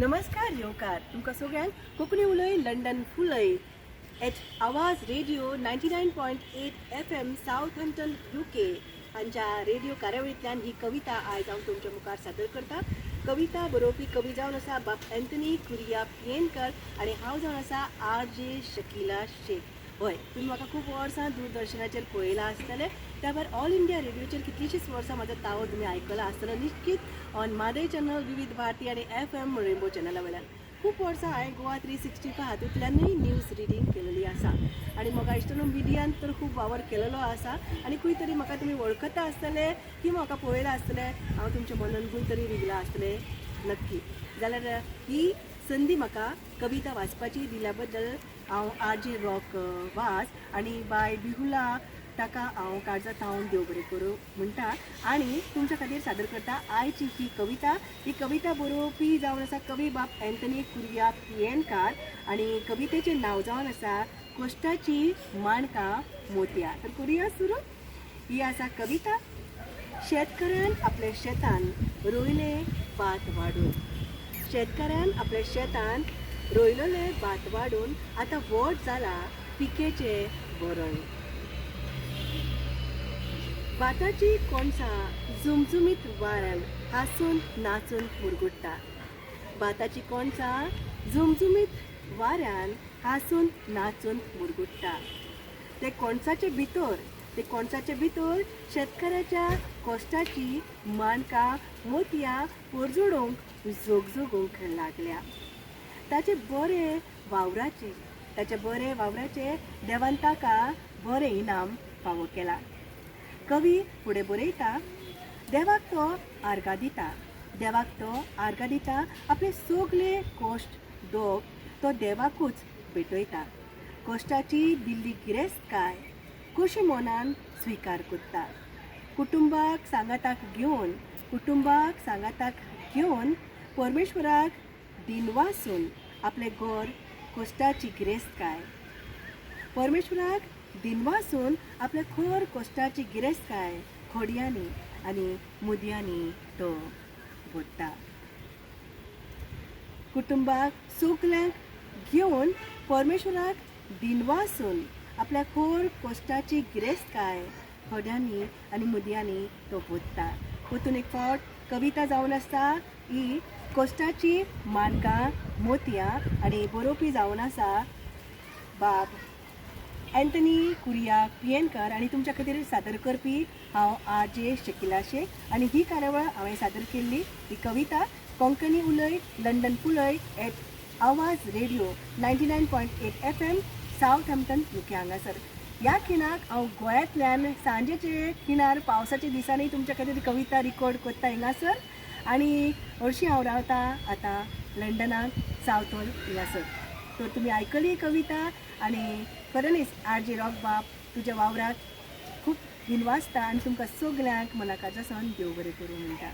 नमस्कार येवकार तुमकां सगळ्यांक. कोंकणी उलय लंडन फुलय at Awaaz radio 99.8 FM, Southampton, UK हांच्या रेडिओ कार्यावळींतल्यान ही कविता आयज हांव तुमच्या मुखार सादर करता. कविता बरोवपी कवी जावन आसा बाब अँथनी कुरिया पियेनकर आनी हांव जावन आसा आर जे शकिला शेख. हय, तुमी म्हाका खूब वर्सां दूरदर्शनाचेर पळयलां आसतलें. त्या भायर ऑल इंडिया रेडिओचेर कितलींशींच वर्सां म्हाजो तावो तुमी आयकला आसतलो निश्चीत, ऑन म्हादय चॅनल, विविध भारती आनी एफ एम रेनबो चॅनला वयल्यान. खूब वर्सां हांवें गोवा 365 हातूंतल्यानूय न्यूज रिडींग केलेली आसा आनी म्हाका इश्टनो मिडियान तर खूब वावर केलेलो आसा. आनी खंय तरी म्हाका तुमी वळखता आसतले किंवा म्हाका पळयलां आसतलें, हांव तुमच्या मनान खंय तरी रिगलां आसतलें नक्की. जाल्यार ही संदी म्हाका कविता वाचपाची दिल्या बद्दल हांव आर जे रॉक वास आनी बाय बिहुला ताका हांव काळजा थावन देव बरें करूं म्हणटा आनी तुमच्या खातीर सादर करता आयची ही कविता. ही कविता बरोवपी जावन आसा कवी बाब अँथनी कुरिया पियेनकार आनी कवितेचें नांव जावन आसा कोश्टाची माणकां मोतयां. तर करुया सुरू. ही आसा कविता. शेतकऱ्यान आपल्या शेतान रोयलें भात वाडून, शेतकऱ्यान आपल्या शेतान रोयलेलें भात वाडून आतां व्हड जाला पिकेचें वरण. भाताची कोणसां झुमझुमीत वाऱ्यान हांसून नाचून मुरगुट्टा. भाताची कोणसां झुमझुमीत वाऱ्यान हांसून नाचून मुरगुट्टा. ते कोणसाचे भितर शेतकऱ्याच्या कश्टाची माणकां मोतयां परजळूंक, झगझगूंक लागल्या. ताचे बरे वावराचे देवान ताका बरें इनाम फावो केलां. कवी फुडें बरयता, देवाक तो आर्गां दिता, देवाक तो आर्गां दिता. आपले सगले कश्ट दोग तो देवाकूच भेटयता. कश्टाची दिल्ली गिरेस्तकाय खोशी मनान स्विकार करता. कुटुंबाक सांगाताक घेवन, कुटुंबाक सांगाताक घेवन, परमेश्वराक दिनवासून आपलें घर कश्टाची गिरेस्तकाय, परमेश्वराक दिनवासून आपल्या खर कश्टाची गिरेस्तकाय खोडयांनी आनी मुदयांनी तो भरता. कुटुंबाक सगल्यांक घेवन, परमेश्वराक दिनवासून आपल्या खोर कश्टाची गिरेस्तकाय खोड्यांनी आनी मुदयांनी तो भरता. परतून एक फावट, कविता जावन आसता ही कश्टाची माणकां मोतयां आनी बरोवपी जावन आसा बाब अँथनी कुरिया पियेनकर आनी तुमच्या खातीर सादर करपी हांव आर जे शकिला शेख. आनी ही कार्यावळ हांवें सादर केल्ली ही कविता कोंकणी उलय लंडन फुलय at Awaaz radio 99.8 FM, Southampton, UK हांगासर. ह्या खिणाक हांव गोंयांतल्यान सांजेचे खिणार पावसाच्या दिसांनी तुमच्या खातीर कविता रिकॉर्ड करता हिंगासर आनी हरशीं हांव रावता आतां लंडनाक, सावथ हॉल हिंगासर. तर तुमी आयकली कविता आनी खऱ्यांनीच आर जे रॉक बाब तुज्या वावराक खूब दिनवासता आनी तुमकां सगल्यांक मना काळजा सावन देव बरें करूं म्हणटा.